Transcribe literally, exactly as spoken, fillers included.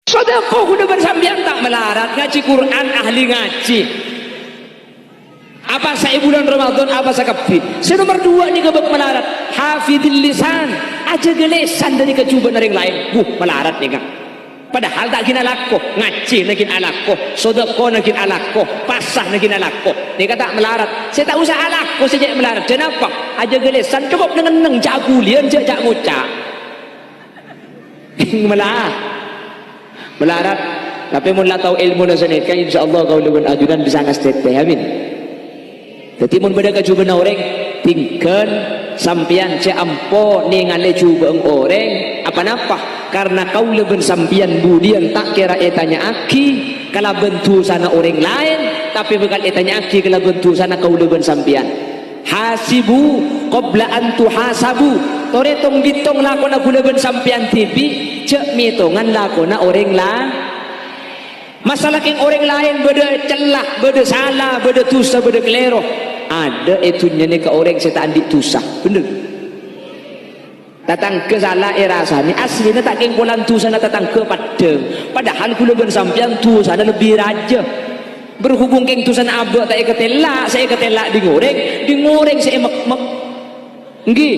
Sodako kaulâ bân sampèyan ta' malarat, ngajhi Qur'an, ahli ngajhi. Apa sè è bulân Ramadan, apa sakabbhi. Sè nomer duwâ' nèka bâk malarat. Hafidhil lisan, ajâgâ lèsan dâri kajhubâ'ân orèng laèn. Wuh, malarat nèka. Padahal ta' ghi' alako, ngajhina ghi' alako, sodakona ghi' alako, pasana ghi' alako. Nèka ta' malarat. Sè ta' osa alako sè cè' malarat. Jhâ' napa? Ajâgâ lèsan, cokop neng-enneng, jhâ' ghuliyân, jhâ', jhâ' ngoca'. Mala-, malarat. Tapè mon la tao èlmona sanèka, insyaallah kaulâ bân ajunan bisa ngastètè. Amin. Dhâddhi, mon bâdâ kajhubâ'ânna orèng, tinggal sampèyan sè ampo nèngalè jhubâ'ân orèng, apa-napa? Karna kaulâ bân sampèyan budiyân ta' kèra ètanya'aghi kalabân dhusana orèng laèn, tapè bhâkal ètanya'aghi kalabân dhusana kaulâ bân sampèyan. Hasibu qabla an tuhasabu. Torè tong-bitong lakona kaulâ bân sampèyan dhibi', jhâ' mètongan lakona orèng la-, Masalah kèng orèng laèn bâdâ cella, bâdâ sala, bâdâ dhusa, bâdâ kalèro. Adâ è dhunnya nèka orèng sè ta' andi' dhusa. Bhender. Tatangghâ sala èrasanè, aslina ta' kèng polana dhusana tatangghâ paddhâng. Padahal kaulâ bân sampèyan dhusana lebbi rajâ. Berhubung kèng dhusana abâ' ta' èkatella', sè èkatella' dhing orèng, dhing orèng sè èmekmek. Èngghi,